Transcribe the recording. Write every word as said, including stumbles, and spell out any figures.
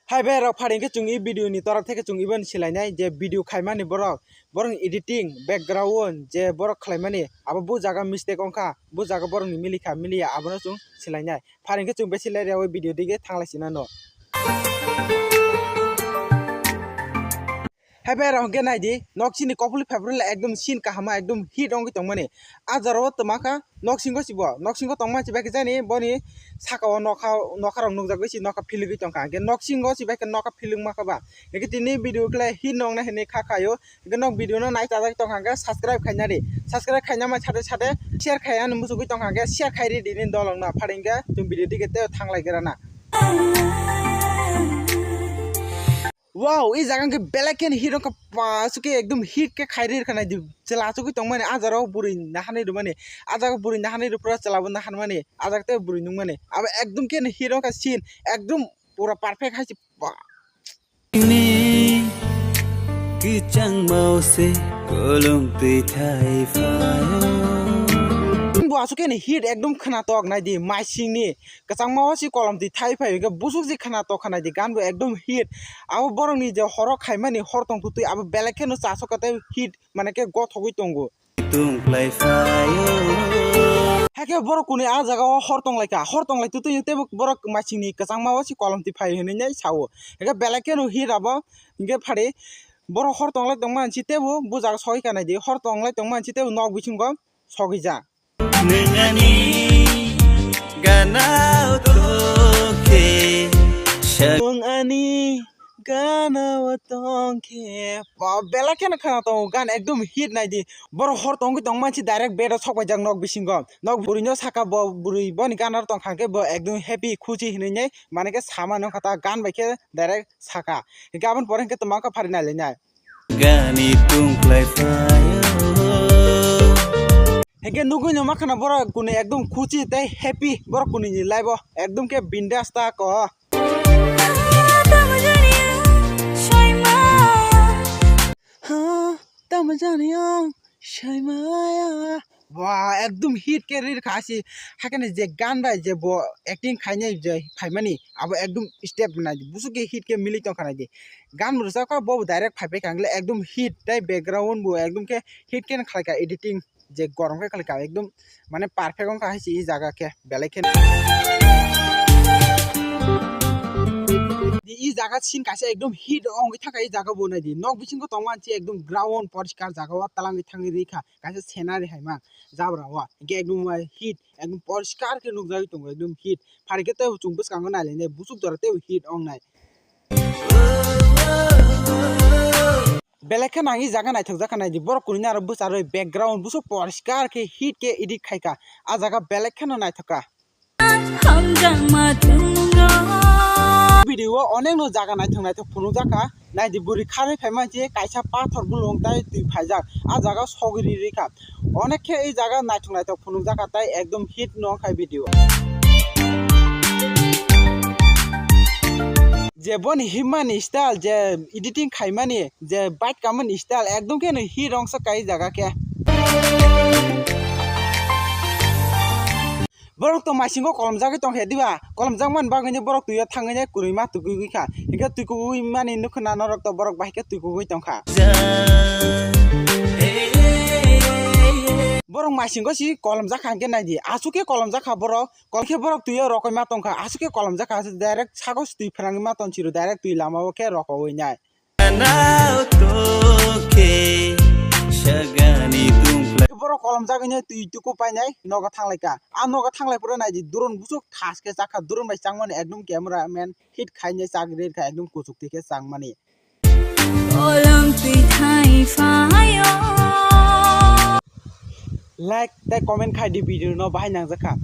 Hai bai rok, phari hwnkhe chwng i video ni torok theke chwng iban silainai je video khaimani borok, borok ni editing, background je borok khlaimani abo bu jaga mistake wngkha, bu jaga borok ni milikha miliya abono chwng silainai. Phari hwnkhe chwng besi laireui video dige thanglai sinano. Hai bai rok hwnkhe naidi, nok chini kopulwi phaipra le ekdom scene kahama ekdom hit wngwi tongmani. A jora o twma kha nok singo si bo, nok singo tongma si bai khe jani boni saka o nokha, nokha rok nukjagwi si nokha philigwi tongkha. Hwnkhe nok singo si bai khe nokha philingma kha ba. Hwnkhe tini video khlai hit nokna hinwi kha khaio. Hwnkhe nok video no nai chajak tongkha hwnkhe subscribe khaina di. Subscribe khaina mai sade sade share khai ani muchugwi tongkha hwnkhe share khai ri di nini dolong no. Phari hwnkhe chwng video dige tei thanglai gra na. Wow, i jaga hwnkhe belai kheno hit wngkha, pa, aswk khe ekdom hit khe khairwi rwkha naidi. Chwla achugwi tongmani, a jora o bwrwi naharnwi rwmani, a jaga o bwrwi naharnwi rw phuru chwla bo naharmani, a jaga tei bwrwi nukmani. Abo ekdom kheno hit wngkha scene, ekdom pura perfect hai se, pa. Ni kichang mau se kolong twi thai phaio. Bo aswk kheno hit ekdom khwnatok naidi, maisingni kwchangma o si kolom twi thai phai hwnkhe busuk si khwnatok kha naidi, gan bo ekdom hit. Abo borok ni je horo khaimani hor tong twi abo belai kheno chasok kha tei hit mane khe gothogwi tongo. Tung klai phaio. Hakhe borok kuni a jaga o hor tong lai kha, hor tong lai twi twi tei borok maisingni kwchangma o si kolom twi phai hwnwi nai sao. Hakhe belai kheno hit abo hwnkhe phari borok hor tong lai tongma si tebo bu jaga sogwi kha naidi, hor tong lai tongma si tebo nok bisingo sogwi ja. Nwng ani gana o tongkhe sa- Nwng ani gana o tongkhe. Ba, belai kheno khwna tongo, gan ekdom hit naidi. Borok hor tongwi tongma si direct bed o sok paijak nok bisingo. Nok bwrwi no saka bo, bwrwi boni gana o tongkha khe bo ekdom happy khusi hinwi nai mane khe sama nokha ta gan bai khe direct saka. Hwnkhe aboni pore hwnkhe twma khe phari nai lai nai. Gani tung klai phaio. Hwnkhe nugui no makhana borok kuni ekdom khusi tei happy borok kuni ni life o ekdom khe bindas ta ko. Ha, tamo jani ang sai maya. Wah, ekdom hit khe rir kha si. Hakhe je gan bai je bo acting khainai je phaimani abo ekdom step nai busuk khe hit khe mili tong kha nai di. Gan bo rwchap kha bo direct phai phai kha hwnkhe ekdom hit tei background bo ekdom khe hit khe khlai kha editing je gorom khe khlai kha ekdom mane perfect wng kha hai se i jaga khe belai khe. I jaga scene kaisa ekdom hit wngwi thang kha i jaga bo nai di nok bisingo tongma se ekdom ground poriskar jaga o twlangwi thangwi rwi kha kaisa scenery hai ma jabra o hwnkhe ekdom hit ekdom poriskar khe nukjagwi tongo ekdom hit phari khe tei chwng bwskango nai lai nai busuk jora tei hit wng nai. Belai kheno ang i jaga naithok jakha naidi, borok kuni aro bwcharwi background busuk poriskar khe hit khe edit khaikha, a jaga belai kheno naithok kha. Hamjakma thwngno. Video o onekno jaga naithok naithok phunukjakha, naidi bwrwi kharwi phaima se kaisa pathor bulung tai twi phaijak, a jaga sogwi ri rikha. Onek khe i jaga naithok naithok phunukjakha tai ekdom hit no wngkha video. Je boni himani style, je editing khaimani, je bike kamani style, ekdom khe no hit wngsa kai jaga khe. Borok to maisingo kolomjagwi tongkha diba? Kolomjakmani bagwino borok twio thangwino kwrwima tukugwi kha. Hwnkhe twi kugwi mani nukha na norok to borok bahai khe twi kugwi tongkha. Borok maisingo si kolomjakha hwnkhe naidi. Aswk khe kolomjakha borok. Kolkhe borok twio rokoima tongkha. Aswk khe kolomjakha direct sago twi phrangwi ma tonsiro direct twi lamao khe rokowi nai. Borok kolomjagwino twi tuku painai nogo thanglaikha. A nogo thanglai phuru naidi drone busuk thas khe chakha, drone bai changmani ekdom camera man hit khainai chak rir kha ekdom kuchuk twi khe changmani. Kolom twi thai phaio. Like tei comment khai di video no bahai nangjakha.